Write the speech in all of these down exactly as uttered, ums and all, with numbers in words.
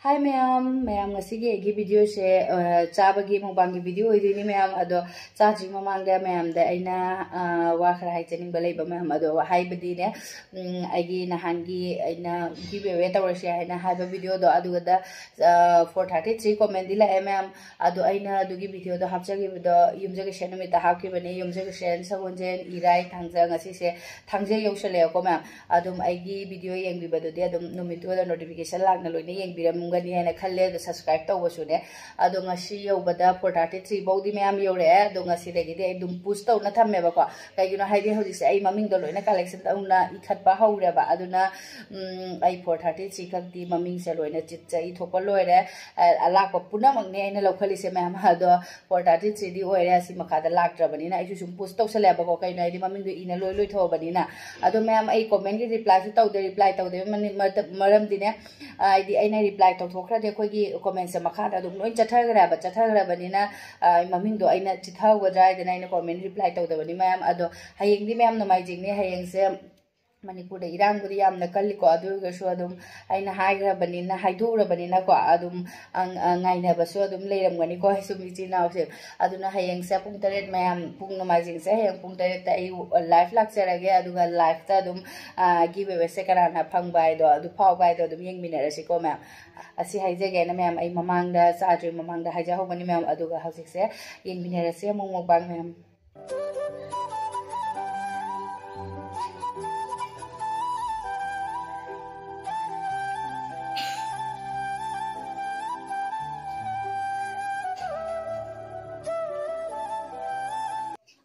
ꯍꯥꯏ ꯃꯌꯥꯝ, ꯃꯌꯥꯝ ꯉꯁꯤꯒꯤ ꯑꯩꯒꯤ ꯚꯤꯗꯤꯑꯣꯁꯦ, ꯑ, ꯆꯥꯕꯒꯤ ꯃꯨꯛꯕꯥꯡꯒꯤ ꯚꯤꯗꯤꯑꯣ ꯑꯣꯏꯗꯣꯏꯅꯤ ꯃꯌꯥꯝ꯫ ꯑꯗꯣ ꯆꯥꯗ꯭ꯔꯤ ꯃꯃꯥꯡꯗ ꯃꯌꯥꯝꯗ ꯑꯩꯅ, ꯑ, ꯋꯥ ꯈꯔ ꯍꯥꯏꯖꯅꯤꯡꯕ ꯂꯩꯕ ꯃꯌꯥꯝ꯫ ꯑꯗꯣ ꯍꯥꯏꯕꯗꯤꯅꯦ, ꯎꯝ, ꯑꯩꯒꯤ ꯅꯍꯥꯟꯒꯤ ꯑꯩꯅ ꯒꯤꯚ ꯑꯦꯋꯦ ꯇꯧꯔꯁꯦ ꯍꯥꯏꯅ ꯍꯥꯏꯕ ꯚꯤꯗꯤꯑꯣꯗꯣ, ꯑꯗꯨꯒꯗ, ꯑ, four thirty three comment ꯗꯤ ꯂꯥꯛꯑꯦ ꯃꯌꯥꯝ꯫ ꯑꯗꯣ ꯑꯩꯅ ꯑꯗꯨꯒꯤ ꯚꯤꯗꯤꯑꯣꯗꯣ ꯍꯥꯞꯆꯈꯤꯕꯗꯣ ꯌꯨꯝꯖꯀꯩꯁ ꯅꯨꯃꯤꯠꯇ ꯍꯥꯞꯈꯤꯕꯅꯦ꯫ ꯌꯨꯝꯖꯀꯩꯁ, ꯁꯒꯣꯜꯁꯦꯟ, ꯏꯔꯥꯏ, ꯊꯥꯡꯖ, ꯉꯁꯤꯁꯦ ꯊꯥꯡꯖ ꯌꯧꯁꯜꯂꯛꯑꯦꯀꯣ ꯃꯌꯥꯝ꯫ ꯑꯗꯨꯝ ꯑꯩꯒꯤ ꯚꯤꯗꯤꯑꯣ ꯌꯦꯡꯕꯤꯕꯗꯨꯗꯤ ꯑꯗꯨꯝ ꯅꯨꯃꯤꯠꯇꯨꯗ ꯅꯣꯇꯤꯐꯤꯀꯦꯁꯟ ꯂꯥꯛꯅ ꯂꯣꯏꯅ ꯌꯦꯡꯕꯤꯔꯝꯒꯅꯤ ꯍꯥꯏꯅ ꯈꯜꯂꯦ꯫ ꯑꯗꯣ ꯁꯕꯁꯀ꯭ꯔꯥꯏꯕ ꯇꯧꯕꯁꯨꯅꯦ꯫ ꯑꯗꯣ ꯉꯁꯤ ꯌꯧꯕꯗ four thirty three ꯐꯥꯎꯗꯤ ꯃꯌꯥꯝ ꯌꯧꯔꯛꯑꯦ꯫ ꯑꯗꯣ ꯉꯁꯤꯗꯒꯤꯗꯤ ꯑꯩ ꯑꯗꯨꯝ ꯄꯨꯁ ꯇꯧꯅ ꯊꯝꯃꯦꯕꯀꯣ꯫ ꯀꯩꯒꯤꯅꯣ ꯍꯥꯏꯗꯤ ꯍꯧꯖꯤꯛꯁꯦ ꯑꯩ ꯃꯃꯤꯡꯗꯣ ꯂꯣꯏꯅ ꯀꯂꯦꯛꯁꯟ ꯇꯧꯅ ꯏꯈꯠꯄ ꯍꯧꯔꯦꯕ꯫ ꯑꯗꯨꯅ, ꯎꯝ, ꯑꯩ four thirty three ꯈꯛꯇꯤ ꯃꯃꯤꯡꯁꯦ ꯂꯣꯏꯅ ꯆꯤꯠꯁꯦ ꯏꯊꯣꯛꯄ ꯂꯣꯏꯔꯦ꯫ ꯑ, ꯑꯂꯥꯛꯄ ꯄꯨꯝꯅꯃꯛꯅꯦ ꯑꯩꯅ ꯂꯧꯈꯠꯂꯤꯁꯦ ꯃꯌꯥꯝ꯫ ꯑꯗꯣ four thirty three ꯗꯤ ꯑꯣꯏꯔꯦ꯫ ꯑꯁꯤ ꯃꯈꯥꯗ ꯂꯥꯛꯇ꯭ꯔꯕꯅꯤꯅ ꯑꯩꯁꯨ ꯁꯨꯝ ꯄꯨꯁ ꯇꯧꯁꯜꯂꯦꯕꯀꯣ꯫ ꯀꯩꯅꯣ ꯍꯥꯏꯗꯤ ꯃꯃꯤꯡꯗꯣ ꯏꯅ ꯂꯣꯏ ꯂꯣꯏꯊꯣꯛꯑꯕꯅꯤꯅ꯫ ꯑꯗꯣ ꯃꯌꯥꯝ, ꯑꯩ comment ꯀꯤ reply ꯁꯨ ꯇꯧꯗꯦ꯫ Reply ꯇꯧꯗꯕ ꯃꯅꯤ-, ꯃꯔ-, ꯃꯔꯝꯗꯤꯅꯦ, ꯑ, ꯍꯥꯏꯗꯤ ꯑꯩꯅ reply ꯇꯧꯊꯣꯛꯈ꯭ꯔꯗꯤ ꯑꯩꯈꯣꯏꯒꯤ comment ꯁꯦ ꯃꯈꯥꯗ ꯑꯗꯨꯝ ꯂꯣꯏ ꯆꯠꯊꯈ꯭ꯔꯦꯕ꯫ ꯆꯠꯊꯈ꯭ꯔꯕꯅꯤꯅ, ꯑ, ꯃꯃꯤꯡꯗꯣ ꯑꯩꯅ ꯆꯤꯠꯊꯍꯧꯒꯗ꯭ꯔꯥ ꯍꯥꯏꯗꯅ ꯑꯩꯅ comment reply ꯇꯧꯗꯕꯅꯤ ꯃꯌꯥꯝ꯫ ꯑꯗꯣ ꯍꯌꯦꯡꯗꯤ ꯃꯌꯥꯝ ꯅꯣꯡꯃꯥꯏꯖꯤꯡꯅꯤ꯫ ꯍꯌꯦꯡꯁꯦ ꯃꯅꯤꯄꯨꯔꯗ ꯏꯔꯥꯡꯕꯨꯗꯤ ꯌꯥꯝꯅ ꯀꯜꯂꯤꯀꯣ꯫ ꯑꯗꯨ ꯑꯣꯏꯔꯒꯁꯨ ꯑꯗꯨꯝ ꯑꯩꯅ ꯍꯥꯏꯈ꯭ꯔꯕꯅꯤꯅ, ꯍꯥꯏꯗꯣꯛꯎꯔꯕꯅꯤꯅꯀꯣ, ꯑꯗꯨꯝ, ꯑꯪ-, ꯑ, ꯉꯥꯏꯅꯕꯁꯨ ꯑꯗꯨꯝ ꯂꯩꯔꯝꯒꯅꯤꯀꯣ, ꯁꯨꯝ ꯏꯆꯤꯟ ꯏꯅꯥꯎꯁꯦ꯫ ꯑꯗꯨꯅ ꯍꯌꯦꯡꯁꯦ ꯄꯨꯡ ꯇꯔꯦꯠ ꯃꯌꯥꯝ, ꯄꯨꯡ ꯅꯣꯡꯃꯥꯏꯖꯤꯡꯁꯦ ꯍꯌꯦꯡ ꯄꯨꯡ ꯇꯔꯦꯠꯇ ꯑꯩ live ꯂꯥꯛꯆꯔꯒꯦ꯫ ꯑꯗꯨꯒ live ꯇ ꯑꯗꯨꯝ, ꯑ, ꯒꯤꯚ ꯑꯦꯋꯦꯁꯦ ꯀꯅꯥꯅ ꯐꯪꯕ ꯍꯥꯏꯗꯣ, ꯑꯗꯨ ꯐꯥꯎꯕ ꯍꯥꯏꯗꯣ ꯑꯗꯨꯝ ꯌꯦꯡꯃꯤꯟꯅꯔꯁꯤꯀꯣ ꯃꯌꯥꯝ꯫ ꯑꯁꯤ ꯍꯥꯏꯖꯒꯦꯅ ꯃꯌꯥꯝ, ꯑꯩ ꯃꯃꯥꯡꯗ ꯆꯥꯗ꯭ꯔꯤ ꯃꯃꯥꯡꯗ ꯍꯥꯏꯖꯍꯧꯕꯅꯤ ꯃꯌꯥꯝ꯫ ꯑꯗꯨꯒ ꯍꯧꯖꯤꯛꯁꯦ ꯌꯦꯡꯃꯤꯟꯅꯔꯁꯦ ꯑꯃꯨꯛ ꯃꯨꯛꯕꯥꯡ ꯃꯌꯥꯝ꯫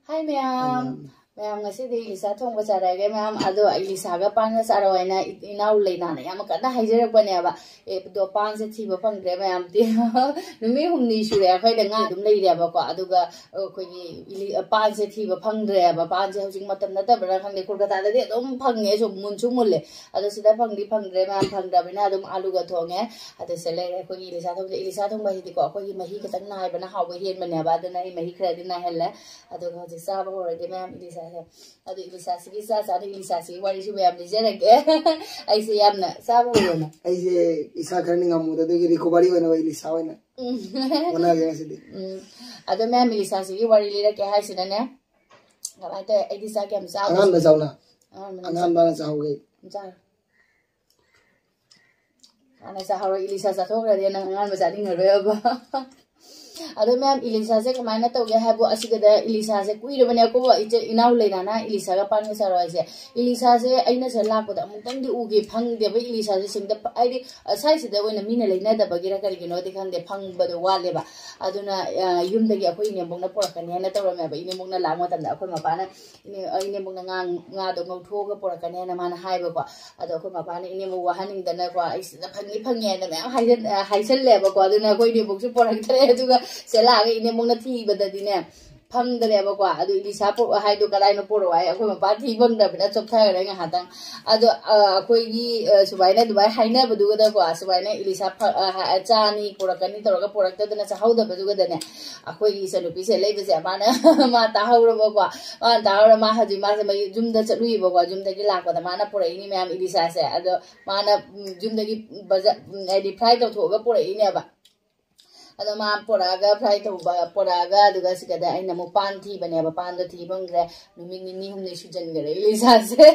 ꯍꯥꯏ ꯃꯌꯥꯝ꯫ ꯃꯌꯥꯝ, ꯉꯁꯤꯗꯤ ꯏꯂꯤꯁꯥ ꯊꯣꯡꯕ ꯆꯥꯔꯛꯑꯒꯦ ꯃꯌꯥꯝ꯫ ꯑꯗꯣ ꯏꯂꯤꯁꯥꯒ ꯄꯥꯟꯒ ꯆꯥꯔꯛꯑꯣ ꯍꯥꯏꯅ ꯏ-, ꯏꯅꯥꯎ ꯂꯩꯅꯥꯅ ꯌꯥꯝ ꯀꯟꯅ ꯍꯥꯏꯖꯔꯛꯄꯅꯦꯕ꯫ ꯑꯦ, ꯑꯗꯣ ꯄꯥꯟꯁꯦ ꯊꯤꯕ ꯐꯪꯗ꯭ꯔꯦ ꯃꯌꯥꯝ꯫ ꯅꯨꯃꯤꯠ ꯍꯨꯝꯅꯤ ꯁꯨꯔꯦ ꯑꯩꯈꯣꯏꯗ ꯉꯥ ꯑꯗꯨꯝ ꯂꯩꯔꯦꯕꯀꯣ꯫ ꯑꯗꯨꯒ ꯑꯩꯈꯣꯏꯒꯤ ꯏꯂꯤ-, ꯄꯥꯟꯁꯦ ꯊꯤꯕ ꯐꯪꯗ꯭ꯔꯦꯕ꯫ ꯄꯥꯟꯁꯦ ꯍꯧꯖꯤꯛ ꯃꯇꯝ ꯅꯠꯇꯕ꯭ꯔꯥ ꯈꯪꯗꯦ, ꯀꯣꯜꯀꯇꯥꯗꯗꯤ ꯑꯗꯨꯝ ꯐꯪꯉꯦ, ꯁꯨꯝ ꯃꯨꯟꯁꯨ ꯃꯨꯜꯂꯦ꯫ ꯑꯗꯣ ꯁꯤꯗ ꯐꯪꯗꯤ ꯐꯪꯗ꯭ꯔꯦ ꯃꯌꯥꯝ, ꯐꯪꯗ꯭ꯔꯕꯅꯤꯅ ꯑꯗꯨꯝ ꯑꯥꯂꯨꯒ ꯊꯣꯡꯉꯦ꯫ ꯑꯗꯣ ꯁꯤꯗ ꯂꯩꯔꯦ ꯑꯩꯈꯣꯏꯒꯤ ꯏꯂꯤꯁꯥ ꯊꯣꯡꯕꯁꯦ꯫ ꯏꯂꯤꯁꯥ ꯊꯣꯡꯕ ꯍꯥꯏꯁꯤꯗꯤꯀꯣ, ꯑꯩꯈꯣꯏꯒꯤ ꯃꯍꯤ ꯈꯤꯇꯪ ꯅꯥꯏꯕꯅ ꯍꯥꯎꯕ ꯍꯦꯟꯕꯅꯦꯕ꯫ ꯑꯗꯨꯅ ꯑꯩ ꯃꯍꯤ ꯈꯔꯗꯤ ꯅꯥꯏꯍꯜꯂꯦ꯫ ꯑꯗꯨꯒ ꯍꯧꯖꯤꯛ ꯆꯥꯕ ꯍꯧꯔꯒꯦ ꯃꯌꯥꯝ, ꯏꯂꯤꯁꯥ꯫ ꯑꯗꯨ ꯏꯂꯤꯁꯥꯁꯤꯒꯤ ꯆꯥ ꯆꯥꯅ ꯏꯂꯤꯁꯥꯁꯤꯒꯤ ꯋꯥꯔꯤꯁꯨ ꯃꯌꯥꯝ ꯂꯤꯖꯔꯒꯦ꯫ ꯑꯩꯁꯦ ꯌꯥꯝꯅ ꯆꯥꯕ ꯍꯧꯔꯣꯅ꯫ ꯑꯩꯁꯦ ꯏꯁꯥ ꯈꯔ ꯅꯤꯡꯉꯝꯃꯨꯗ, ꯑꯗꯨꯒꯤ ꯔꯤꯀꯣꯚꯔꯤ ꯑꯣꯏꯅꯕ ꯏꯂꯤꯁꯥ ꯑꯣꯏꯅ ꯍꯣꯠꯅꯒꯦ ꯉꯁꯤꯗꯤ꯫ ꯎꯝ꯫ ꯑꯗꯣ ꯃꯌꯥꯝ ꯏꯂꯤꯁꯥꯁꯤꯒꯤ ꯋꯥꯔꯤ ꯂꯤꯔꯛꯀꯦ ꯍꯥꯏꯁꯤꯅꯅꯦ, ꯀꯃꯥꯏꯅ ꯇꯧꯋꯦ? ꯑꯩꯗꯤ ꯆꯥꯛ ꯌꯥꯝ ꯆꯥꯕ ꯑꯉꯥꯟꯕ ꯆꯥꯎꯅ꯫ ꯑꯉꯥꯟꯕ ꯆꯥꯎꯅ꯫ ꯑꯉꯥꯟꯕꯅ ꯆꯥꯍꯧꯒꯦ꯫ ꯆꯥꯔꯣ꯫ ꯍꯥꯟꯅ ꯆꯥꯍꯧꯔꯣ, ꯏꯂꯤꯁꯥ ꯆꯥꯊꯣꯛꯈ꯭ꯔꯗꯤ ꯅꯪ ꯑꯉꯥꯟꯕ ꯆꯥꯅꯤꯡꯉꯔꯣꯏꯕ꯫ ꯑꯗꯣ ꯃꯌꯥꯝ, ꯏꯂꯤꯁꯥꯁꯦ ꯀꯃꯥꯏꯅ ꯇꯧꯒꯦ ꯍꯥꯏꯕꯨ, ꯑꯁꯤꯒꯗ ꯏꯂꯤꯁꯥꯁꯦ ꯀꯨꯏꯔꯕꯅꯦ ꯑꯩꯈꯣꯏ ꯏꯆꯦ ꯏꯅꯥꯎ ꯂꯩꯅꯥꯅ ꯏꯂꯤꯁꯥꯒ ꯄꯥꯟꯒ ꯆꯥꯔꯣ ꯍꯥꯏꯁꯦ꯫ ꯏꯂꯤꯁꯥꯁꯦ ꯑꯩꯅ ꯁꯤꯗ ꯂꯥꯛꯄꯗ ꯑꯃꯨꯛꯇꯪꯗꯤ ꯎꯒꯦ, ꯐꯪꯗꯦꯕ ꯏꯂꯤꯁꯥꯁꯦ ꯁꯤꯡꯗ ꯐ-, ꯍꯥꯏꯗꯤ, ꯑ, ꯁ꯭ꯋꯥꯏꯁꯤꯗ ꯑꯣꯏꯅ ꯃꯤꯅ ꯂꯩꯅꯗꯕꯒꯤꯔ ꯀꯔꯤꯒꯤꯅꯣꯗꯤ ꯈꯪꯗꯦ, ꯐꯪꯕꯗꯣ ꯋꯥꯠꯂꯦꯕ꯫ ꯑꯗꯨꯅ, ꯑ, ꯌꯨꯝꯗꯒꯤ ꯑꯩꯈꯣꯏ ꯏꯅꯦꯝꯕꯣꯛꯅ ꯄꯨꯔꯛꯀꯅꯤ ꯍꯥꯏꯅ ꯇꯧꯔꯝꯃꯦꯕ꯫ ꯏꯅꯦꯝꯕꯣꯛꯅ ꯂꯥꯛꯄ ꯃꯇꯝꯗ ꯑꯩꯈꯣꯏ ꯃꯄꯥꯅ ꯏꯅꯦ-, ꯑ, ꯏꯅꯦꯝꯕꯣꯛꯅ ꯉꯥ, ꯉꯥꯗꯣ ꯉꯧꯊꯣꯛꯑꯒ ꯄꯨꯔꯛꯀꯅꯤ ꯍꯥꯏꯅ ꯃꯥꯅ ꯍꯥꯏꯕꯀꯣ꯫ ꯑꯗꯣ ꯑꯩꯈꯣꯏ ꯃꯄꯥꯅ ꯏꯅꯦꯝꯕꯣꯛ ꯋꯥꯍꯟꯅꯤꯡꯗꯅꯀꯣ, ꯑꯩ ꯁꯤꯗ ꯐꯪꯉꯤ ꯐꯪꯉꯤ ꯍꯥꯏꯅ ꯃꯌꯥꯝ ꯍꯥꯏꯖꯟ-, ꯑ, ꯍꯥꯏꯖꯜꯂꯦꯕꯀꯣ꯫ ꯑꯗꯨꯅ ꯑꯩꯈꯣꯏ ꯏꯅꯦꯝꯕꯣꯛꯁꯨ ꯄꯨꯔꯛꯇ꯭ꯔꯦ꯫ ꯑꯗꯨꯒ ꯁꯤꯗ ꯂꯥꯛꯑꯒ ꯏꯅꯦꯝꯕꯣꯛꯅ ꯊꯤꯕꯗꯗꯤꯅꯦ, ꯐꯪꯗ꯭ꯔꯦꯕꯀꯣ꯫ ꯑꯗꯨ ꯏꯂꯤꯁꯥ ꯄꯨꯔꯛꯑꯣ ꯍꯥꯏꯗꯣ ꯀꯗꯥꯏꯅꯣ ꯄꯨꯔꯛꯑꯣ ꯍꯥꯏ, ꯑꯩꯈꯣꯏ ꯃꯄꯥ ꯊꯤ ꯐꯪꯗ꯭ꯔꯕꯅꯤꯅ ꯆꯣꯛꯊꯈ꯭ꯔꯦ ꯉꯥꯏꯍꯥꯛꯇꯪ꯫ ꯑꯗꯣ, ꯑ, ꯑꯩꯈꯣꯏꯒꯤ, ꯑ, ꯁꯨꯃꯥꯏꯅ ꯑꯗꯨꯃꯥꯏꯅ ꯍꯥꯏꯅꯕꯗꯨꯒꯗꯀꯣ, ꯁꯨꯃꯥꯏꯅ ꯏꯂꯤꯁꯥ ꯐ-, ꯑ, ꯍ-, ꯆꯥꯅꯤ ꯄꯨꯔꯛꯀꯅꯤ ꯇꯧꯔꯒ ꯄꯨꯔꯛꯇꯗꯅ ꯆꯥꯍꯧꯗꯕꯗꯨꯒꯗꯅꯦ, ꯑꯩꯈꯣꯏꯒꯤ ꯏꯆꯟꯅꯨꯄꯤꯁꯦ ꯂꯩꯕꯁꯦ ꯃꯥꯅ, ꯃꯥ ꯇꯥꯍꯧꯔꯕꯀꯣ꯫ ꯃꯥꯅ ꯇꯥꯍꯧꯔ ꯃꯥ ꯍꯧꯖꯤꯛ ꯃꯥꯁꯦ ꯃꯌꯨ-, ꯌꯨꯝꯗ ꯆꯠꯂꯨꯏꯕꯀꯣ꯫ ꯌꯨꯝꯗꯒꯤ ꯂꯥꯛꯄꯗ ꯃꯥꯅ ꯄꯨꯔꯛꯏꯅꯤ ꯃꯌꯥꯝ ꯏꯂꯤꯁꯥꯁꯦ꯫ ꯑꯗꯣ ꯃꯥꯅ, ꯎꯝ, ꯌꯨꯝꯗꯒꯤ ꯕꯖꯥ-, ꯎꯝ, ꯍꯥꯏꯗꯤ ꯐ꯭ꯔꯥꯏ ꯇꯧꯊꯣꯛꯑꯒ ꯄꯨꯔꯛꯏꯅꯦꯕ꯫ ꯑꯗꯣ ꯃꯥ ꯄꯨꯔꯛꯑꯒ, ꯐ꯭ꯔꯥꯏ ꯇꯧꯕ ꯄꯨꯔꯛꯑꯒ, ꯑꯗꯨꯒ ꯁꯤꯗ ꯑꯩꯅ ꯑꯃꯨꯛ ꯄꯥꯟ ꯊꯤꯕꯅꯦꯕ꯫ ꯄꯥꯟꯗꯣ ꯊꯤ ꯐꯪꯗ꯭ꯔꯦ꯫ ꯅꯨꯃꯤꯠ ꯅꯤꯅꯤ ꯍꯨꯝꯅꯤ ꯁꯨꯖꯟꯈꯔꯦ ꯏꯂꯤꯁꯥꯁꯦ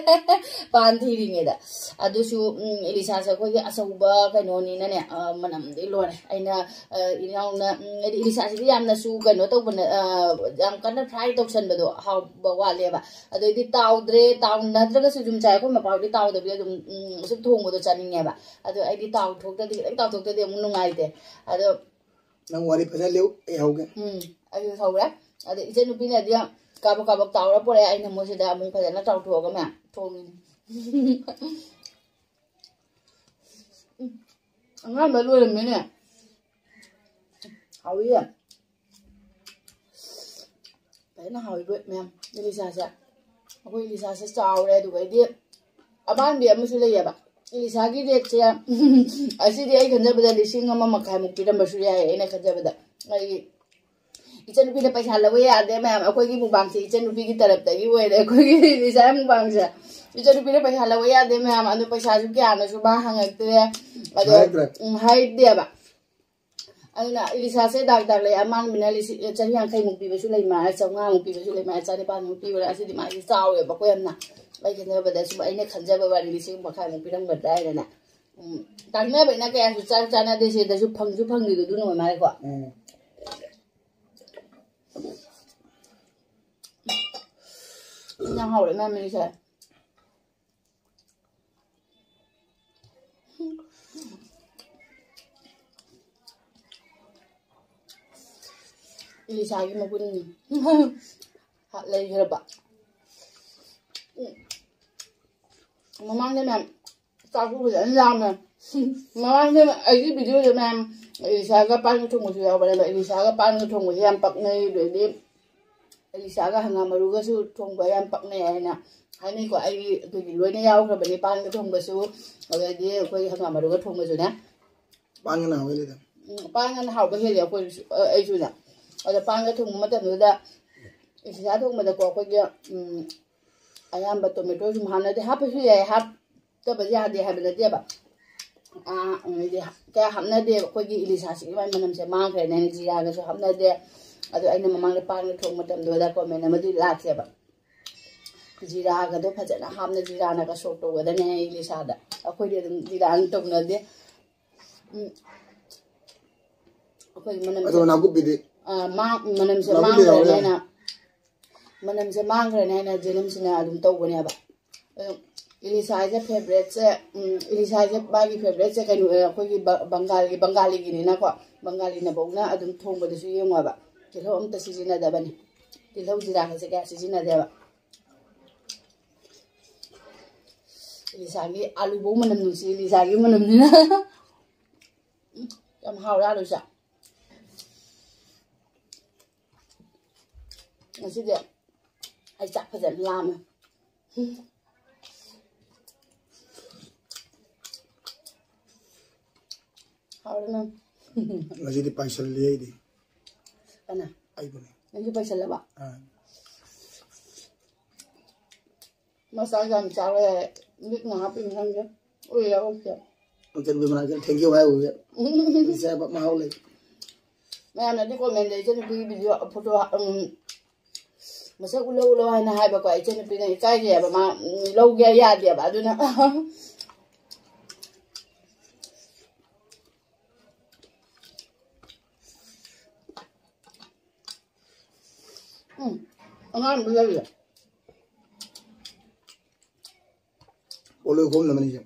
ꯄꯥꯟ ꯊꯤꯔꯤꯉꯩꯗ꯫ ꯑꯗꯨꯁꯨ, ꯎꯝ, ꯏꯂꯤꯁꯥꯁꯦ ꯑꯩꯈꯣꯏꯒꯤ ꯑꯆꯧꯕ ꯀꯩꯅꯣꯅꯤꯅꯅꯦ, ꯑ, ꯃꯅꯝꯗꯤ ꯂꯣꯏꯔꯦ꯫ ꯑꯩꯅ, ꯑ, ꯏꯅꯥꯎꯅ, ꯎꯝ, ꯍꯥꯏꯗꯤ ꯏꯂꯤꯁꯥꯁꯤꯗꯤ ꯌꯥꯝꯅꯁꯨ ꯀꯩꯅꯣ ꯇꯧꯕꯅ-, ꯑ, ꯌꯥꯝ ꯀꯟꯅ ꯐ꯭ꯔꯥꯏ ꯇꯧꯁꯟꯕꯗꯣ ꯍꯥꯎꯕ ꯋꯥꯠꯂꯦꯕ꯫ ꯑꯗꯩꯗꯤ ꯇꯥꯎꯗ꯭ꯔꯦ, ꯇꯥꯎꯅꯗ꯭ꯔꯒꯁꯨ ꯑꯗꯨꯝ ꯆꯥꯏ꯫ ꯑꯩꯈꯣꯏ ꯃꯄꯥꯍꯣꯏꯗꯤ ꯇꯥꯎꯗꯕꯤ ꯑꯗꯨꯝ, ꯎꯝ, ꯁꯨꯝ ꯊꯣꯡꯕꯗꯣ ꯆꯥꯅꯤꯡꯉꯦꯕ꯫ ꯑꯗꯣ ꯑꯩꯗꯤ ꯇꯥꯎꯊꯣꯛꯇꯗꯤ, ꯈꯤꯇꯪ ꯇꯥꯎꯊꯣꯛꯇꯗꯤ ꯑꯃꯨꯛ ꯅꯨꯡꯉꯥꯏꯇꯦ꯫ ꯑꯗꯣ ꯅꯪ ꯋꯥꯔꯤ ꯐꯖꯅ ꯂꯤꯌꯨ, ꯑꯩ ꯍꯧꯒꯦ꯫ ꯎꯝ, ꯑꯩꯁꯨ ꯍꯧꯔꯦ꯫ ꯑꯗꯣ ꯏꯆꯟꯅꯨꯄꯤꯅꯗꯤ ꯀꯥꯕꯛ ꯀꯥꯕꯛ ꯇꯥꯎꯔ ꯄꯨꯔꯛꯑꯦ, ꯑꯩꯅ ꯃꯣꯏꯁꯤꯗ ꯑꯃꯨꯛ ꯐꯖꯅ ꯇꯥꯎꯊꯣꯛꯑꯒ ꯃꯌꯥꯝ ꯊꯣꯡꯉꯤꯅꯤ꯫ ꯎꯝ, ꯑꯉꯥꯟꯕ ꯂꯣꯏꯔꯝꯃꯦꯅꯦ꯫ ꯍꯥꯎꯏꯌꯦ꯫ ꯐꯖꯅ ꯍꯥꯎꯏꯕꯣ ꯃꯌꯥꯝ, ꯏꯂꯤꯁꯥꯁꯦ꯫ ꯑꯩꯈꯣꯏ ꯏꯂꯤꯁꯥꯁꯦ ꯆꯥꯎꯔꯦ, ꯑꯗꯨꯒꯩꯗꯤ ꯑꯄꯥꯟꯕꯤ ꯑꯃꯁꯨ ꯂꯩꯌꯦꯕ꯫ ꯏꯂꯤꯁꯥꯒꯤ ꯔꯦꯠꯁꯦ, ꯑꯁꯤꯗꯤ ꯑꯩ ꯈꯟꯖꯕꯗ ꯂꯤꯁꯤꯡ ꯑꯃ ꯃꯈꯥꯏꯃꯨꯛ ꯄꯤꯔꯝꯕꯁꯨ ꯌꯥꯏ, ꯑꯩꯅ ꯈꯟꯖꯕꯗ꯫ ꯑꯩ ꯏꯆꯟꯅꯨꯄꯤꯅ ꯄꯩꯁꯥ ꯂꯧꯕ ꯌꯥꯗꯦ ꯃꯌꯥꯝ꯫ ꯑꯩꯈꯣꯏꯒꯤ ꯃꯨꯛꯕꯥꯡꯁꯦ ꯏꯆꯟꯅꯨꯄꯤꯒꯤ ꯇꯔꯞꯇꯒꯤ ꯑꯣꯏꯔꯦ, ꯑꯩꯈꯣꯏꯒꯤ ꯂꯤꯁꯥ ꯃꯨꯛꯕꯥꯡꯁꯦ꯫ ꯏꯆꯟꯅꯨꯄꯤꯅ ꯄꯩꯁꯥ ꯂꯧꯕ ꯌꯥꯗꯦ ꯃꯌꯥꯝ, ꯑꯗꯨ ꯄꯩꯁꯥꯁꯨ ꯀꯌꯥꯅꯁꯨ ꯃꯥ ꯍꯪꯉꯛꯇ꯭ꯔꯦ꯫ ꯑꯗꯣ ꯍꯥꯏꯔꯛꯇ꯭ꯔꯦ꯫ ꯎꯝ, ꯍꯥꯏꯗꯦꯕ꯫ ꯑꯗꯨꯅ ꯏꯂꯤꯁꯥꯁꯦ ꯗꯥꯛ ꯗꯥꯛ ꯂꯩ꯫ ꯑꯃꯥꯟꯕꯅ ꯂꯤꯁꯤꯡ ꯆꯅꯤꯌꯥꯡꯈꯩꯃꯨꯛ ꯄꯤꯕꯁꯨ ꯂꯩ ꯃꯥꯜꯂꯦ, ꯆꯥꯝꯃꯉꯥꯃꯨꯛ ꯄꯤꯕꯁꯨ ꯂꯩ ꯃꯥꯜꯂꯦ, ꯆꯅꯤꯄꯥꯟꯃꯨꯛ ꯄꯤꯕ ꯂꯩ꯫ ꯑꯁꯤꯗꯤ ꯃꯥꯒꯤ ꯆꯥꯎꯋꯦꯕꯀꯣ ꯌꯥꯝꯅ꯫ ꯑꯩ ꯈꯟꯖꯕꯗ ꯁꯨꯝ ꯑꯩꯅ ꯈꯟꯖꯕ ꯋꯥꯅꯤ, ꯂꯤꯁꯤꯡ ꯃꯈꯥꯏꯃꯨꯛ ꯄꯤꯔꯝꯒꯗ꯭ꯔꯥ ꯍꯥꯏꯅꯅꯦ꯫ ꯎꯝ, ꯇꯥꯡꯅꯕꯅꯤꯅ ꯀꯌꯥꯁꯨ ꯆꯥ-, ꯆꯥꯟꯅꯗꯦ꯫ ꯁꯤꯗꯁꯨ ꯐꯪꯁꯨ ꯐꯪꯗꯦꯗꯣ ꯑꯗꯨꯅ ꯑꯣꯏ ꯃꯥꯜꯂꯦꯀꯣ꯫ ꯎꯝ꯫ ꯌꯥꯝ ꯍꯥꯎꯔꯦ ꯃꯥ ꯃꯤꯁꯦ꯫ ꯏꯂꯤꯁꯥꯒꯤ ꯃꯒꯨꯟꯅꯤ꯫ ꯂꯩꯈ꯭ꯔꯕ꯫ ꯃꯃꯥꯡꯗ ꯃꯌꯥꯝ ꯆꯥꯛꯁꯨ ꯐꯖꯅ ꯂꯥꯝꯃꯦ꯫ ꯃꯃꯥꯡꯗ ꯑꯩꯒꯤ ꯚꯤꯗꯤꯑꯣꯗ ꯃꯌꯥꯝ ꯏꯂꯤꯁꯥꯒ ꯄꯥꯟꯒ ꯊꯣꯡꯕꯁꯨ ꯌꯥꯎꯕꯅꯦꯕ꯫ ꯏꯂꯤꯁꯥꯒ ꯄꯥꯟꯒ ꯊꯣꯡꯕꯁꯦ ꯌꯥꯝ ꯄꯛꯅꯩ꯫ ꯑꯗꯩꯗꯤ ꯏꯂꯤꯁꯥꯒ ꯍꯪꯒꯥꯝ ꯃꯔꯨꯒꯁꯨ ꯊꯣꯡꯕ ꯌꯥꯝ ꯄꯛꯅꯩ ꯍꯥꯏꯅ ꯍꯥꯏꯅꯩꯀꯣ꯫ ꯑꯩꯒꯤ ꯑꯗꯨꯗꯤ ꯂꯣꯏꯅ ꯌꯥꯎꯈ꯭ꯔꯕꯅꯤ, ꯄꯥꯟꯒ ꯊꯣꯡꯕꯁꯨ, ꯑꯗꯩꯗꯤ ꯑꯩꯈꯣꯏ ꯍꯪꯒꯥꯝ ꯃꯔꯨꯒ ꯊꯣꯡꯕꯁꯨꯅꯦ꯫ ꯄꯥꯟꯒꯅ ꯍꯥꯎꯕ ꯍꯦꯜꯂꯤꯗ꯫ ꯎꯝ, ꯄꯥꯟꯒꯅ ꯍꯥꯎꯕ ꯍꯦꯜꯂꯤ ꯑꯩꯈꯣꯏꯁꯨ, ꯑ, ꯑꯩꯁꯨꯅꯦ꯫ ꯑꯗꯣ ꯄꯥꯟꯒ ꯊꯣꯡꯕ ꯃꯇꯝꯗꯨꯗ ꯏꯂꯤꯁꯥ ꯊꯣꯡꯕꯗꯀꯣ ꯑꯩꯈꯣꯏꯒꯤ, ꯎꯝ, ꯑꯌꯥꯝꯕ ꯇꯣꯃꯦꯇꯣ ꯁꯨꯝ ꯍꯥꯞꯅꯗꯦ, ꯍꯥꯞꯄꯁꯨ ꯌꯥꯏ, ꯍꯥꯞꯇꯕ ꯌꯥꯗꯦ ꯍꯥꯏꯕ ꯅꯠꯇꯦꯕ꯫ ꯑꯥ, ꯍꯥꯏꯗꯤ ꯀꯌꯥ ꯍꯥꯞꯅꯗꯦ꯫ ꯑꯩꯈꯣꯏꯒꯤ ꯏꯂꯤꯁꯥꯁꯤꯒꯤ ꯃꯥꯏ ꯃꯅꯝꯁꯦ ꯃꯥꯡꯈ꯭ꯔꯦꯅ ꯑꯩꯅ ꯖꯤꯔꯥꯒꯁꯨ ꯍꯥꯞꯅꯗꯦ꯫ ꯑꯗꯣ ꯑꯩꯅ ꯃꯃꯥꯡꯗ ꯄꯥꯟꯒ ꯊꯣꯡꯕ ꯃꯇꯝꯗꯨꯗ ꯀꯣꯃꯦꯟ ꯑꯃꯗꯤ ꯂꯥꯛꯈꯤꯑꯕ, "ꯖꯤꯔꯥꯒꯗꯣ ꯐꯖꯅ ꯍꯥꯞꯅ ꯖꯤꯔꯥꯅꯒ ꯁꯣꯛ ꯇꯧꯒꯗꯅꯦ ꯏꯂꯤꯁꯥꯗ꯫ ꯑꯩꯈꯣꯏꯗꯤ ꯑꯗꯨꯝ ꯖꯤꯔꯥꯅ ꯇꯧꯅꯗꯦ"꯫ ꯎꯝ꯫ ꯑꯩꯈꯣꯏꯒꯤ ꯃꯅꯝꯁꯦ, ꯑꯗꯣ ꯅꯥꯀꯨꯞꯄꯤꯗꯤ? ꯑꯥ, ꯃꯥ-, ꯃꯅꯝꯁꯦ ꯅꯥꯀꯨꯞꯄꯤ ꯃꯥꯡꯈ꯭ꯔꯅꯤ ꯌꯥꯎꯔꯦ꯫ ꯍꯥꯏꯅ, ꯃꯅꯝꯁꯦ ꯃꯥꯡꯈ꯭ꯔꯅꯤ ꯍꯥꯏꯅ ꯖꯦꯅꯤꯝꯁꯅ ꯑꯗꯨꯝ ꯇꯧꯕꯅꯦꯕ꯫ ꯑꯗꯣ ꯏꯂꯤꯁꯥꯁꯦ ꯐꯦꯕꯔꯦꯠꯁꯦ, ꯎꯝ, ꯏꯂꯤꯁꯥꯁꯦ ꯃꯥꯒꯤ ꯐꯦꯕꯔꯦꯠꯁꯦ ꯀꯩꯅꯣ, ꯑꯩꯈꯣꯏꯒꯤ ꯕ-, ꯕꯪꯒꯥꯂꯤ, ꯕꯪꯒꯥꯂꯤꯒꯤꯅꯤꯅꯀꯣ, ꯕꯪꯒꯥꯂꯤꯅꯐꯧꯅ ꯑꯗꯨꯝ ꯊꯣꯡꯕꯗꯁꯨ ꯌꯦꯡꯉꯣꯕ, ꯇꯤꯜꯍꯧ ꯑꯝꯇ ꯁꯤꯖꯤꯟꯅꯗꯕꯅꯤ꯫ ꯇꯤꯜꯍꯧ ꯖꯤꯔꯥꯒꯁꯦ ꯀꯌꯥ ꯁꯤꯖꯤꯟꯅꯗꯦꯕ꯫ ꯏꯂꯤꯁꯥꯒꯤ ꯑꯥꯂꯨꯐꯧ ꯃꯅꯝ ꯅꯨꯡꯁꯤ, ꯏꯂꯤꯁꯥꯒꯤ ꯃꯅꯝꯁꯤꯅ꯫ ꯎꯝ, ꯌꯥꯝ ꯍꯥꯎꯔꯦ ꯑꯥꯂꯨꯁꯦ꯫ ꯉꯁꯤꯗꯤ ꯑꯩ ꯆꯥꯛ ꯐꯖꯅ ꯂꯥꯝꯃꯦ꯫ ꯍꯥꯎꯔꯦ ꯅꯪ꯫ ꯉꯁꯤꯗꯤ ꯄꯥꯏꯁꯜꯂꯤ ꯑꯩꯗꯤ꯫ ꯀꯅꯥ? ꯑꯩꯕꯨꯅꯦ꯫ ꯅꯪꯁꯨ ꯄꯩꯁꯜꯂꯕ? ꯑꯥ꯫ ꯃꯆꯥ ꯌꯥꯝ ꯆꯥꯎꯔꯦ ꯍꯥꯏ꯫ ꯃꯤꯠ ꯉꯥ ꯍꯥꯞꯄꯤꯅꯤ ꯈꯪꯗꯦ꯫ ꯎꯏꯔ ꯑꯣꯛꯇꯦ꯫ ꯏꯆꯟꯅꯨꯄꯤ ꯃꯅꯥꯛꯇ thank you ꯍꯥꯏꯔꯨꯕꯁꯦ꯫ ꯏꯆꯥ ꯃꯍꯥꯎ ꯂꯩ꯫ ꯃꯌꯥꯝꯅꯗꯤ comment ꯗ ꯏꯆꯟꯅꯨꯄꯤꯒꯤ video, photo, ꯎꯝ, ꯃꯁꯛ ꯎꯠꯂꯧ ꯎꯠꯂꯧ ꯍꯥꯏꯅ ꯍꯥꯏꯕꯀꯣ꯫ ꯏꯆꯟꯅꯨꯄꯤꯅ ꯏꯀꯥꯏꯖꯩꯑꯕ, ꯃꯥ, ꯎꯝ, ꯂꯧꯒꯦ ꯌꯥꯗꯦꯕ꯫ ꯑꯗꯨꯅ ꯎꯝ, ꯑꯉꯥꯡꯕ ꯂꯩꯔꯦ꯫ ꯄꯣꯠꯂꯣꯏ ꯈꯣꯝꯅꯕꯅꯤꯁꯦ꯫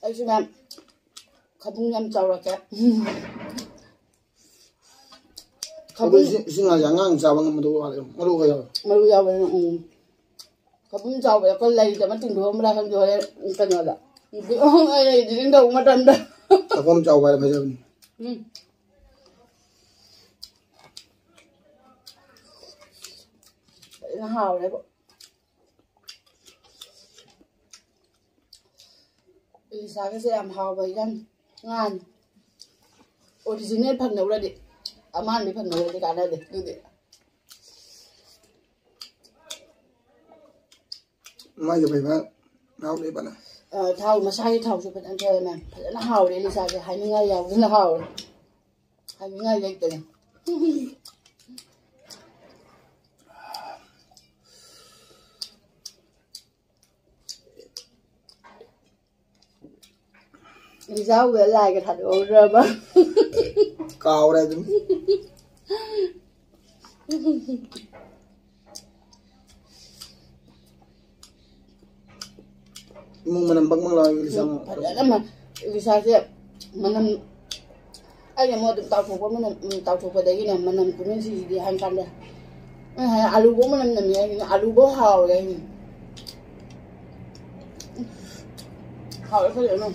ꯑꯩꯁꯨ ꯃꯌꯥꯝ ꯈꯕꯨꯡ ꯌꯥꯝ ꯆꯥꯎꯔꯛꯀꯦ꯫ ꯑꯗꯣ ꯈꯕꯨꯡ ꯏꯁꯤꯡ, ꯏꯁꯤꯡ ꯍꯥꯏꯁꯦ ꯑꯉꯥꯡ ꯆꯥꯕ ꯉꯝꯕꯗꯣ ꯋꯥꯠꯂꯦ, ꯃꯔꯨ ꯈꯔ ꯌꯥꯎꯋꯦ꯫ ꯃꯔꯨ ꯌꯥꯎꯕꯅꯤꯅ, ꯎꯝ꯫ ꯈꯕꯨꯡ ꯆꯥꯎꯕꯗ ꯑꯩꯈꯣꯏ ꯂꯩꯗ ꯑꯃ ꯇꯤꯡꯊꯣꯛꯑꯝꯕ꯭ꯔꯥ ꯈꯪꯗꯦ, ꯍꯣꯔꯦꯟ ꯀꯩꯅꯣꯗ꯫ ꯑꯩ ꯂꯩꯗꯤ ꯇꯧꯕ ꯃꯇꯝꯗ꯫ ꯆꯥꯛꯈꯣꯝ ꯆꯥꯎꯕ ꯍꯥꯏꯔ ꯐꯖꯕꯅꯤ꯫ ꯎꯝ꯫ ꯐꯖꯅ ꯍꯥꯎꯔꯦꯕꯣ꯫ ꯏꯂꯤꯁꯥꯒꯁꯦ ꯌꯥꯝ ꯍꯥꯎꯕ ꯏꯟꯖꯥꯡ, ꯉꯥꯅꯤ꯫ Original ꯐꯪꯗꯧꯔꯗꯤ, ꯑꯃꯥꯟꯕꯤ ꯐꯪꯗꯧꯔꯗꯤ ꯀꯥꯟꯅꯗꯦ꯫ ꯑꯗꯨꯗꯤ ꯃꯥꯏꯁꯦ ꯐꯩꯕ, ꯃꯍꯥꯎ ꯂꯩꯕꯅ꯫ ꯑ, ꯊꯥꯎ, ꯃꯁꯥꯒꯤ ꯊꯥꯎꯁꯨ ꯐꯖꯅ ꯊꯣꯛꯑꯦ, ꯃꯌꯥꯝ꯫ ꯐꯖꯅ ꯍꯥꯎꯔꯦ ꯏꯂꯤꯁꯥꯁꯦ, ꯍꯥꯏꯅꯤꯡꯉꯥꯏ ꯌꯥꯎꯗꯅ ꯍꯥꯎꯔꯦ꯫ ꯍꯥꯏꯅꯤꯡꯉꯥꯏ ꯂꯩꯇꯔꯦ꯫ ꯏꯖꯥꯎꯗ ꯂꯥꯏꯒ ꯊꯥꯗꯣꯛꯍꯧꯗ꯭ꯔꯕ? ꯀꯥꯎꯔꯦ ꯑꯗꯨꯝ꯫ ꯏꯃꯨꯡ ꯃꯅꯝ ꯕꯪ ꯕꯪ ꯂꯥꯎꯔꯦ ꯏꯂꯤꯁꯥ꯫ ꯎꯝ, ꯐꯖꯅ ꯃ-, ꯏꯂꯤꯁꯥꯁꯦ ꯃꯅꯝ, ꯑꯩꯅ ꯑꯃꯨꯛ ꯑꯗꯨꯝ ꯇꯥꯎꯊꯣꯛꯄ ꯃꯅꯝ, ꯎꯝ, ꯇꯥꯎꯊꯣꯛꯄꯗꯒꯤꯅꯦ ꯃꯅꯝ ꯈꯨꯅꯨꯡꯁꯤꯁꯤꯗꯤ ꯍꯥꯏ ꯀꯥꯟꯗ꯫ ꯑꯩ ꯍꯥꯏ, ꯑꯂꯨꯕꯧ ꯃꯅꯝ ꯅꯝꯃꯤ ꯍꯥꯏꯁꯤꯅꯦ, ꯑꯂꯨꯕꯧ ꯍꯥꯎꯔꯦ ꯍꯥꯏꯁꯤꯅꯦ꯫ ꯎꯝ, ꯍꯥꯎꯔꯦ ꯐꯖꯅ꯫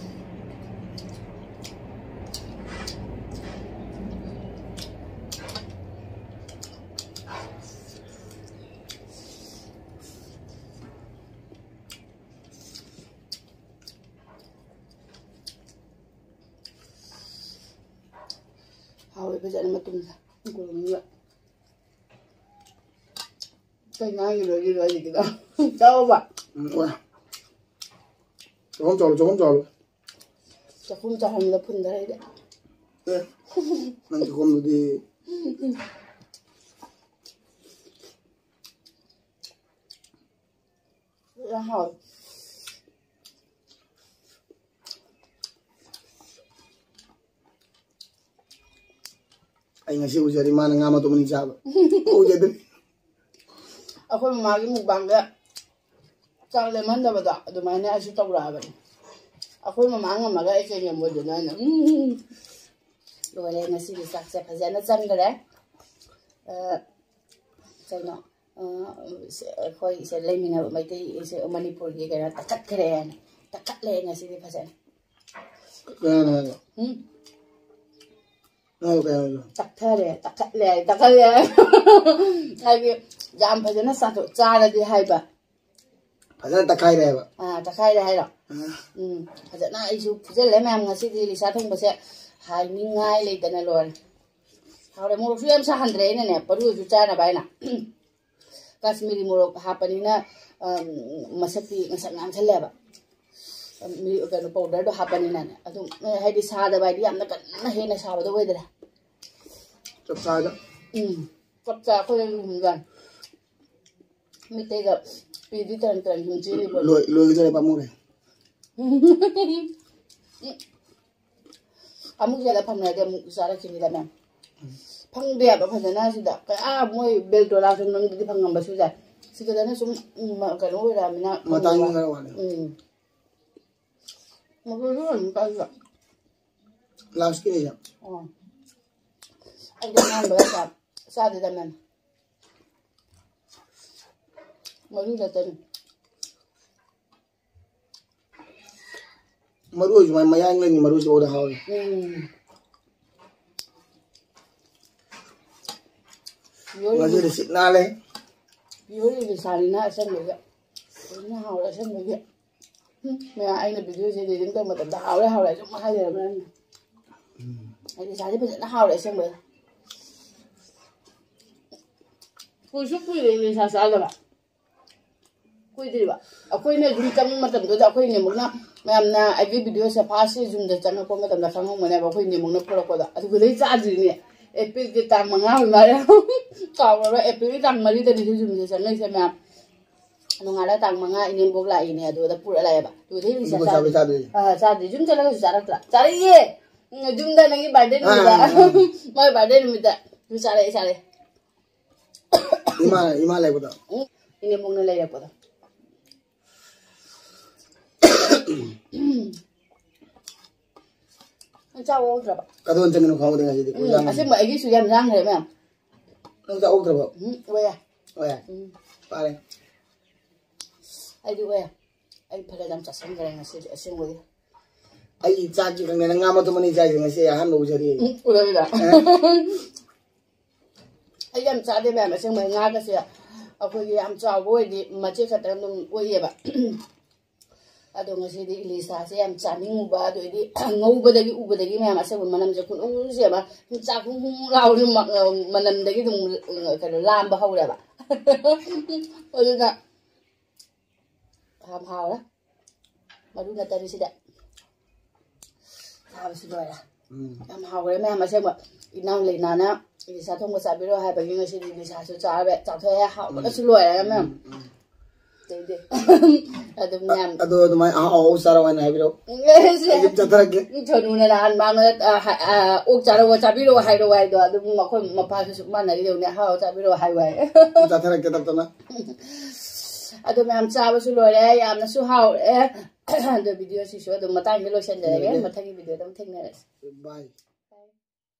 ꯍꯥꯎꯋꯦ ꯐꯖꯅ ꯃꯇꯨꯝꯁꯦ꯫ ꯀꯩꯅꯣ ꯍꯥꯏꯒꯤꯔꯣꯏꯒꯤꯔꯣꯏ ꯍꯥꯏꯒꯤꯗꯣ꯫ ꯆꯥꯎꯕ꯫ ꯎꯝ, ꯍꯣꯏ꯫ ꯆꯥꯛꯈꯨꯝ ꯆꯥꯎꯂꯨ, ꯆꯥꯛꯈꯨꯝ ꯆꯥꯎꯂꯨ꯫ ꯆꯥꯛꯈꯨꯝ ꯆꯥꯎꯍꯟꯕꯗ ꯐꯨꯟꯗꯔꯦ ꯑꯩꯗꯤ꯫ ꯑꯦ, ꯅꯪ ꯆꯥꯛꯈꯨꯝꯗꯨꯗꯤ꯫ ꯌꯥꯝ ꯍꯥꯎꯋꯦ꯫ ꯑꯩ ꯉꯁꯤ ꯎꯖꯔꯤ ꯃꯥꯅ ꯉꯥ ꯃꯇꯨꯝ ꯑꯅꯤ ꯆꯥꯕ꯫ ꯎꯖꯗ꯭ꯔꯤ꯫ ꯑꯩꯈꯣꯏ ꯃꯃꯥꯒꯤ ꯃꯨꯛꯕꯥꯡꯗ ꯆꯥꯛ ꯂꯦꯝꯍꯟꯗꯕꯗꯣ ꯑꯗꯨꯃꯥꯏꯅ ꯑꯩꯁꯨ ꯇꯧꯔꯛꯑꯕꯅꯤ꯫ ꯑꯩꯈꯣꯏ ꯃꯃꯥ ꯉꯝꯃꯒ ꯑꯩ ꯀꯩ ꯉꯝꯃꯣꯏꯗꯣꯏꯅꯣ ꯍꯥꯏꯅ꯫ ꯎꯝ꯫ ꯂꯣꯏꯔꯦ, ꯉꯁꯤꯒꯤ ꯆꯥꯛꯁꯦ ꯐꯖꯅ ꯆꯪꯈ꯭ꯔꯦ꯫ ꯑ, ꯀꯩꯅꯣ, ꯑ, ꯁꯦ-, ꯑꯩꯈꯣꯏ ꯁꯦ ꯂꯩꯃꯤꯟꯅꯕ ꯃꯩꯇꯩ ꯁꯦ ꯃꯅꯤꯄꯨꯔꯒꯤ ꯀꯩꯅꯣ ꯇꯛꯈꯠꯈ꯭ꯔꯦ ꯍꯥꯏꯅ꯫ ꯇꯛꯈꯠꯂꯦ ꯉꯁꯤꯗꯤ ꯐꯖꯅ꯫ ꯀꯅꯥꯅ ꯍꯥꯏꯕ? ꯎꯝ꯫ ꯅꯪ ꯍꯥꯏꯕ ꯀꯩ ꯍꯥꯏꯅꯣ? ꯇꯛꯊꯔꯦ, ꯇꯛꯈꯠꯂꯦ ꯍꯥꯏ, ꯇꯛꯈꯠꯂꯦ ꯍꯥꯏ꯫ ꯍꯥꯏꯗꯤ ꯌꯥꯝ ꯐꯖꯅ ꯆꯥꯊꯣꯛ-, ꯆꯥꯔꯗꯤ ꯍꯥꯏꯕ꯫ ꯐꯖꯅ ꯇꯛꯈꯥꯏꯔꯦ ꯍꯥꯏꯕ꯫ ꯑꯥ, ꯇꯛꯈꯥꯏꯔꯦ ꯍꯥꯏꯔꯣ? ꯑꯥ꯫ ꯎꯝ, ꯐꯖꯅ ꯑꯩꯁꯨ ꯐꯨꯖꯜꯂꯦ ꯃꯌꯥꯝ ꯉꯁꯤꯗꯤ ꯂꯤꯁꯥ ꯊꯣꯡꯕꯁꯦ ꯍꯥꯏꯅꯤꯡꯉꯥꯏ ꯂꯩꯇꯅ ꯂꯣꯏꯔꯦ꯫ ꯍꯥꯎꯔꯦ, ꯃꯣꯔꯣꯛꯁꯨ ꯌꯥꯝ ꯁꯥꯍꯟꯗ꯭ꯔꯦ ꯑꯩꯅꯅꯦ, ꯄꯔꯨꯁꯨ ꯆꯥꯅꯕ ꯍꯥꯏꯅ꯫ ꯀꯥꯁꯃꯤꯔꯤ ꯃꯣꯔꯣꯛ ꯍꯥꯞꯄꯅꯤꯅ, ꯑꯝ, ꯃꯁꯛꯇꯤ ꯉꯁꯛ ꯉꯥꯡꯁꯜꯂꯦꯕ꯫ ꯑꯝ, ꯃꯤ-, ꯀꯩꯅꯣ, ꯄꯥꯎꯗꯔꯗꯣ ꯍꯥꯞꯄꯅꯤꯅꯅꯦ꯫ ꯑꯗꯨꯝ, ꯑꯦ, ꯍꯥꯏꯗꯤ ꯁꯥꯗꯕ ꯍꯥꯏꯗꯤ ꯌꯥꯝꯅ ꯀꯟꯅ ꯍꯦꯟꯅ ꯁꯥꯕꯗꯣ ꯑꯣꯏꯗ꯭ꯔꯦ꯫ ꯆꯞ ꯆꯥꯔꯦ꯫ ꯎꯝ, ꯆꯞ ꯆꯥ ꯑꯩꯈꯣꯏ ꯂꯨꯍꯣꯡꯕ ꯌꯥꯔꯦ꯫ ꯃꯤꯇꯩꯒ ꯄꯤꯗꯤ ꯇꯔꯟ ꯇꯔꯟ ꯁꯨꯝ ꯆꯦꯜꯂꯤꯕ꯫ ꯂꯣꯏ-, ꯂꯣꯏꯒꯗꯧꯔꯦ ꯄꯥꯝꯃꯨꯔꯦ꯫ ꯑꯃꯨꯛ ꯌꯥꯗ ꯐꯪꯅꯗꯤ ꯑꯃꯨꯛ ꯆꯥꯔꯛꯈꯤꯅꯤꯗꯅ꯫ ꯐꯪꯗꯦꯕ ꯐꯖꯅ ꯁꯤꯗ꯫ ꯀꯌꯥ ꯃꯣꯏ ꯕꯦꯜꯇꯣꯂꯥ ꯁꯣꯝꯂꯣꯝꯗꯗꯤ ꯐꯪꯉꯝꯕꯁꯨ ꯌꯥꯏ꯫ ꯁꯤꯗꯅ ꯁꯨꯝ, ꯎꯝ, ꯀꯩꯅꯣ ꯑꯣꯏꯔꯛꯑꯃꯤꯅ ꯃꯇꯥꯡ ꯐꯪꯗꯕ꯫ ꯈꯔ ꯋꯥꯠꯂꯦ꯫ ꯎꯝ꯫ ꯃꯈꯣꯏꯁꯨ ꯑꯗꯨꯝ ꯄꯥꯏꯕ꯫ ꯂꯥꯁꯀꯤꯅꯦ ꯁꯦ꯫ ꯑꯣ꯫ ꯑꯩꯗꯤ ꯑꯍꯥꯟꯕꯗ ꯆꯥ-, ꯆꯥꯗꯦꯗ ꯃꯦꯝ꯫ ꯃꯔꯨ ꯈꯛꯇꯅꯤ꯫ ꯃꯔꯨ ꯑꯣꯏꯁꯨ ꯃꯥꯏ ꯃꯌꯥꯡ ꯂꯩꯅꯤ, ꯃꯔꯨꯁꯨ ꯂꯧꯔ ꯍꯥꯎꯋꯤ꯫ ꯎꯝ꯫ ꯄꯤꯌꯣꯔ ꯉꯁꯤꯗꯤ ꯏꯪꯂꯤꯁ-, ꯁꯤꯠ ꯅꯥꯜꯂꯦ꯫ ꯄꯤꯌꯣꯔ ꯏꯪꯂꯤꯁ ꯍꯥꯏꯅꯤꯅ ꯑꯁꯦꯡꯕꯒꯤ꯫ ꯐꯖꯅ ꯍꯥꯎꯔꯦ ꯑꯁꯦꯡꯕꯒꯤ꯫ ꯎꯝ, ꯃꯌꯥꯝ ꯑꯩꯅ ꯚꯤꯗꯤꯑꯣꯁꯦ ꯏꯗꯤꯇꯤꯡ ꯇꯧꯕ ꯃꯇꯝꯗ ꯍꯥꯎꯔꯦ, ꯍꯥꯎꯔꯦ ꯑꯗꯨꯝ ꯍꯥꯏ ꯂꯩꯔꯕꯅꯤꯅ꯫ ꯎꯝ꯫ ꯑꯩ ꯏꯁꯥꯁꯦ ꯐꯖꯅ ꯍꯥꯎꯔꯦ ꯑꯁꯦꯡꯕꯒꯤ꯫ ꯀꯨꯏꯁꯨ ꯀꯨꯏꯔꯦ ꯏꯂꯤꯁꯥ ꯆꯥꯗꯕ꯫ ꯀꯨꯏꯗ꯭ꯔꯤꯕ꯫ ꯑꯩꯈꯣꯏꯅ ꯌꯨꯝ ꯆꯪꯕ ꯃꯇꯝꯗꯨꯗ ꯑꯩꯈꯣꯏ ꯅꯦꯝꯕꯣꯛꯅ, ꯃꯌꯥꯝꯅ ꯑꯩꯒꯤ ꯚꯤꯗꯤꯑꯣꯁꯦ ꯐꯥꯔꯁꯁꯦ ꯌꯨꯝꯗ ꯆꯪꯉꯛꯄ ꯃꯇꯝꯗ ꯈꯪꯍꯧꯒꯅꯦꯕ, ꯑꯩꯈꯣꯏ ꯅꯦꯝꯕꯣꯛꯅ ꯄꯨꯔꯛꯄꯗꯣ꯫ ꯑꯗꯨꯗꯩ ꯆꯥꯗ꯭ꯔꯤꯅꯦ꯫ ꯑꯦꯄ꯭ꯔꯤꯜꯒꯤ ꯇꯥꯡ ꯃꯉꯥ ꯑꯣꯏ ꯃꯥꯜꯂꯦ꯫ ꯀꯥꯎꯔꯕ? ꯑꯦꯄ꯭ꯔꯤꯜꯒꯤ ꯇꯥꯡ ꯃꯔꯤꯗꯅꯤ ꯁꯤ ꯌꯨꯝꯗ ꯆꯪꯉꯛꯏꯁꯦ ꯃꯌꯥꯝ꯫ ꯅꯣꯡꯉꯥꯜꯂ ꯇꯥꯡ ꯃꯉꯥ ꯏꯅꯦꯝꯕꯣꯛ ꯂꯥꯛꯏꯅꯦ, ꯑꯗꯨꯗ ꯄꯨꯔ ꯂꯥꯛꯑꯦꯕ꯫ ꯑꯗꯨꯗꯩ ꯏꯂꯤꯁꯥ ꯑꯗꯨꯒ ꯆꯥꯕ ꯆꯥꯗ꯭ꯔꯤ꯫ ꯆꯥꯗ꯭ꯔꯤ꯫ ꯑꯥ, ꯆꯥꯗ꯭ꯔꯤ꯫ ꯌꯨꯝ ꯆꯠꯂꯒꯁꯨ ꯆꯥꯔꯛꯇ꯭ꯔꯥ? ꯆꯥꯔꯛꯏꯌꯦ꯫ ꯎꯝ, ꯌꯨꯝꯗ ꯅꯪꯒꯤ ꯕꯥꯔꯗꯦ ꯅꯨꯃꯤꯠꯇ꯫ ꯑꯥ, ꯑꯥ, ꯑꯥ꯫ ꯃꯥꯏ ꯕꯥꯔꯗꯦ ꯅꯨꯃꯤꯠꯇ꯫ ꯆꯥꯔꯛꯑꯦ, ꯆꯥꯔꯛꯑꯦ꯫ ꯏꯃꯥ, ꯏꯃꯥ ꯂꯩꯕꯗꯣ꯫ ꯎꯝ, ꯏꯅꯦꯝꯕꯣꯛꯅ ꯂꯩꯔꯛꯄꯗꯣ꯫ ꯅꯪ ꯆꯥꯛ ꯑꯣꯛꯇ꯭ꯔꯕ? ꯀꯗꯣꯟ ꯆꯪꯉꯤꯅꯣ ꯈꯪꯍꯧꯗꯦ ꯉꯁꯤꯗꯤ꯫ ꯎꯝ, ꯀꯨꯏ ꯌꯥꯝ ꯑꯁꯦꯡꯕ ꯑꯩꯒꯤꯁꯨ ꯌꯥꯝ ꯌꯥꯝꯈ꯭ꯔꯦ ꯃꯌꯥꯝ꯫ ꯅꯪ ꯆꯥꯛ ꯑꯣꯛꯇ꯭ꯔꯕꯣ? ꯎꯝ, ꯑꯣꯛꯑꯦ꯫ ꯑꯣꯛꯑꯦ? ꯎꯝ꯫ ꯐꯔꯦ꯫ ꯑꯩꯗꯤ ꯑꯣꯛꯑꯦ꯫ ꯑꯩ ꯐꯅ ꯌꯥꯝ ꯆꯥꯁꯤꯟꯈ꯭ꯔꯦ ꯉꯁꯤꯗꯤ ꯑꯁꯦꯡꯕꯒꯤ꯫ ꯑꯩ ꯆꯥꯛꯁꯤ ꯈꯪꯗꯦ, ꯅꯪ ꯉꯥ ꯃꯇꯨꯝ ꯑꯅꯤ ꯆꯥꯏꯁꯦ ꯉꯁꯤ ꯑꯍꯥꯟꯕ ꯎꯖꯔꯤ ꯑꯩ꯫ ꯎꯝ, ꯎꯔꯕꯤꯗ? ꯑꯦ? ꯑꯩ ꯌꯥꯝ ꯆꯥꯗꯦ ꯃꯌꯥꯝ, ꯑꯁꯦꯡꯕ ꯉꯥꯒꯁꯦ ꯑꯩꯈꯣꯏꯒꯤ ꯌꯥꯝ ꯆꯥꯎꯕ ꯑꯣꯏꯗꯤ ꯃꯆꯦꯠ ꯈꯛꯇꯪ ꯑꯗꯨꯝ ꯑꯣꯛꯑꯦꯕ꯫ ꯑꯗꯣ ꯉꯁꯤꯗꯤ ꯏꯂꯤꯁꯥꯁꯦ ꯌꯥꯝ ꯆꯥꯅꯤꯡꯉꯨꯕ, ꯑꯗꯨ ꯑꯣꯏꯗꯤ ꯉꯧꯕꯗꯒꯤ ꯎꯕꯗꯒꯤ ꯃꯌꯥꯝ ꯑꯁꯦꯡꯕ ꯃꯅꯝꯁꯦ ꯈꯨꯅꯨꯡꯁꯦ ꯑꯃ ꯆꯥꯛ ꯍꯨꯝ ꯍꯨꯝ ꯂꯥꯎꯕ ꯃ-, ꯃꯅꯝꯗꯒꯤ ꯑꯗꯨꯝ ꯀꯩꯅꯣ ꯂꯥꯝꯕ ꯍꯧꯔꯦꯕ꯫ ꯑꯗꯨꯅ ꯌꯥꯝ ꯍꯥꯎꯔꯦ꯫ ꯃꯔꯨ ꯅꯠꯇꯕꯤꯁꯤꯗ ꯆꯥꯕꯁꯨ ꯂꯣꯏꯔꯦ꯫ ꯎꯝ꯫ ꯌꯥꯝ ꯍꯥꯎꯈ꯭ꯔꯦ ꯃꯌꯥꯝ ꯑꯁꯦꯡꯕ꯫ ꯏꯅꯥꯎ ꯂꯩꯅꯥꯅ ꯏꯂꯤꯁꯥ ꯊꯣꯡꯕ ꯆꯥꯕꯤꯔꯣ ꯍꯥꯏꯕꯒꯤ ꯉꯁꯤꯗꯤ ꯏꯂꯤꯁꯥꯁꯨ ꯆꯥꯔꯦ, ꯆꯥꯊꯣꯛꯑꯦ, ꯍꯥꯎꯕꯅꯁꯨ ꯂꯣꯏꯔꯦ ꯃꯌꯥꯝ꯫ ꯎꯝ, ꯎꯝ꯫ ꯑꯗꯩꯗꯤ ꯑꯗꯨꯝ ꯃꯌꯥꯝ ꯑꯗꯣ ꯑꯗꯨꯃꯥꯏꯅ ꯑꯍꯥꯎ ꯑꯍꯥꯎ ꯆꯥꯔꯛꯑꯣ ꯍꯥꯏꯅ ꯍꯥꯏꯕꯤꯔꯛꯑꯣ꯫ ꯑꯩ ꯑꯗꯨꯝ ꯆꯥꯊꯔꯛꯀꯦ꯫ ꯁꯣꯅꯨꯅ ꯅꯍꯥꯟ ꯃꯥꯉꯣꯟꯗ, ꯑ, ꯍ-, ꯑ, ꯑꯣꯛ ꯆꯥꯔꯛꯑꯣ, ꯆꯥꯕꯤꯔꯛꯑꯣ ꯍꯥꯏꯔꯛꯑꯣ ꯍꯥꯏꯗꯣ ꯑꯗꯨꯝ ꯑꯩꯈꯣꯏ ꯃꯄꯥꯁꯨ ꯆꯞ ꯃꯥꯟꯅꯈꯤꯗꯧꯅꯦ, ꯑꯍꯥꯎ ꯆꯥꯕꯤꯔꯛꯑꯣ ꯍꯥꯏꯌꯨ ꯍꯥꯏ꯫ ꯑꯗꯨꯝ ꯆꯥꯊꯔꯛꯀꯦ ꯇꯞ ꯇꯞꯅ꯫ ꯑꯗꯣ ꯃꯌꯥꯝ ꯆꯥꯕꯁꯨ ꯂꯣꯏꯔꯦ, ꯌꯥꯝꯅꯁꯨ ꯍꯥꯎꯔꯦ꯫ ꯑꯗꯣ ꯚꯤꯗꯤꯑꯣꯁꯤꯁꯨ ꯑꯗꯨꯝ ꯃꯇꯥꯡꯗ ꯂꯣꯏꯁꯤꯟꯖꯔꯒꯦ꯫ ꯂꯣꯏꯔꯦ꯫ ꯃꯊꯪꯒꯤ ꯚꯤꯗꯤꯑꯣꯗ ꯑꯃꯨꯛ ꯊꯦꯡꯅꯔꯁꯤ꯫ ꯕꯥꯏ꯫